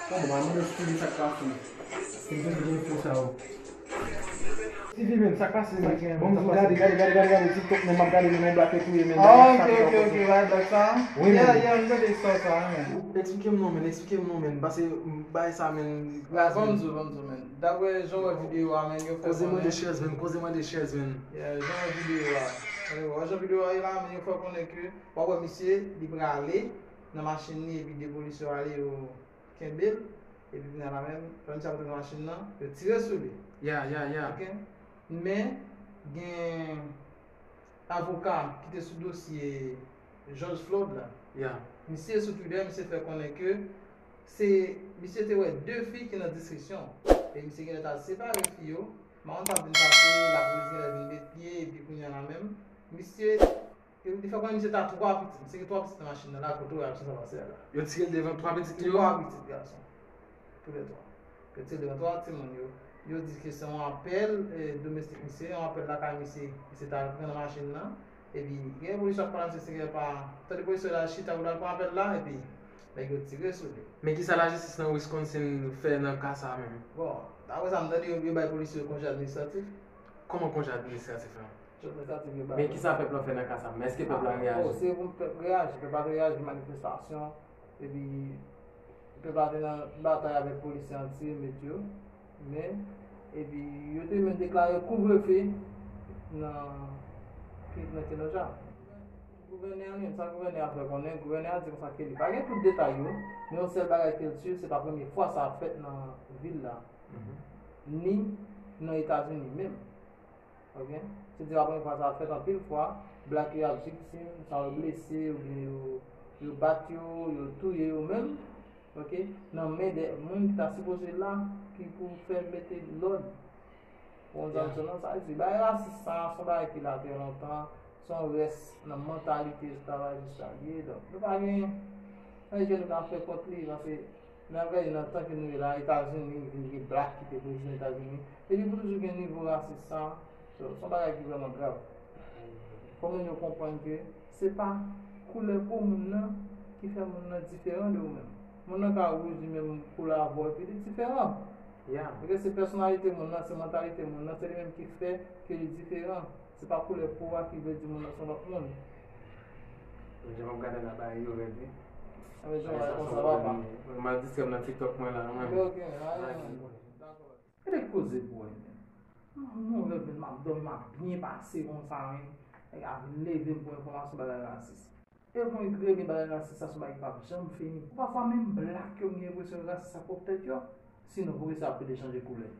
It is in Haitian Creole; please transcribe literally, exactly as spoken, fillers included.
Bon, mwen mande Steven sa k pase. Steven gen info sa yo. Steven, men, sa k pase, men? Bon, m gade, gade, gade, gade, gade TikTok, men m ap gade, men, men Black e touye, men. Ah, ok, ok, ok, bay Black sa? Wi, men. Yeah, yeah, m gade istwa sa, men. Eksplike m non, men, eksplike m non, men, paske, m, bay sa, men. Bon, m di w, bon, m di w, men. Daprè jan w wè videyo a, men, yo fè konnen. Koze mwen de chèz, men, koze mwen de chèz, men. Yeah, jan w wè videyo a. Wè jan videyo a ye la, men, yo fè konnen ke, w ap wè misye, li prale nan machin li, epi de polis yo ale, yo kenbe l, epi kounye a la menm, pandan misye ap antre nan machin nan, yo tire sou li. Ya, ya, ya. Ok? Men, gen avoka ki te sou dosye George Floyd la. Ya. Misye sou Twitter, misye fè konnen ke se, misye te wè de fi ki nan diskisyon. E misye genlè t al separe fi yo. M pa konn sa k vin pase, lapolis genlè vin met pye, epi kounye a la menm, misye Yo te fè konnen misye ta twa pitit. Misye gen twa pitit nan machin nan la, kote w wè aksyon sa pase a la. Yo tire l devan twa pitit li yo? Twa pitit gason. Toulètwa. Yo tire l devan twa timoun yo. Yo di ke se yon apèl, eh, domestik misye, yon apèl lakay misye. Misye ta pran nan machin nan. Epi, gen polis ap pale misye se pa. Tande polis yo la chita pou l al pran apèl la, epi nèg yo tire sou li. Men kisa lajistis nan Wisconsin fè nan ka sa a menm? Bon, daprè sa m tande, yo, yo bay polis yo konje administratif. Kòman konje administratif la? Administratif yo bay. Men kisa pèp la fè nan ka sa? Men èske pèp la reyaji? Oh, se pou pèp reyaji. Pèp la te reyaji, manifestasyon. Epi, pèp la te nan batay avèk polisye an tire met yo. Men, epi, yo te menm deklare kouvrefe nan, nan Kenosha. Gouvènè a li menm, sa gouvènè a fè konnen, gouvènè a di konsa ke li pa gen tout detay yo, men yon sèl bagay ke l si, se pa premye fwa sa ap fèt nan vil la, ni nan Etazini menm. Ok? Se di pa premye fwa sa ap fèt, anpil fwa, blak yo ap viktim, sa yo blese, oubyen yo, yo bat yo, yo touye yo menm, ok, nan men de moun ki ta sipoze la, ki pou fè mete lòd. Ou konprann sa m di w lan? Sa vle di, bagay rasis sa, se yon bagay ki la trè lontan, se yon rès nan mantalite esklavaj li ye. Donk, nou pa gen anyen ke nou ka fè kont li, paske n ap gade nan tan ke nou ye la, Etazini vin gen blak ki te prezidan Etazini. Epi pou toujou gen nivo rasis sa, so, se yon bagay ki vrèman grav. Fò moun yo konprann ke se pa koulè po moun nan ki fè moun nan diferan de ou menm. Moun nan ka wouj li menm koulè avè w epi li diferan. Ya. Paske se pèsonalite moun nan, se mantalite moun nan, se li menm ki fè ke li diferan. Se pa koulè po a ki vle di moun nan se yon lòt moun. Jan m ap gade la, bagay yo rèd wi. Anben, jan w wè konsa, papa. M al distrè m nan TikTok mwen la, mwen. Ok, ok, alright. Dakò. Gade koze pou wè menm. Non, non, rèv menm, m ap dòmi, m ap byen pase konsa, wi. Nèg la vin leve m pou enfòmasyon bagay rasis. E bon, trè byen, bagay rasis sa se yon bagay ki p ap janm fini. Pafwa menm blak yo, m gen enpresyon rasis sa pwòp tèt yo. Sinon, pou ki sa yo ap plede chanje koulè?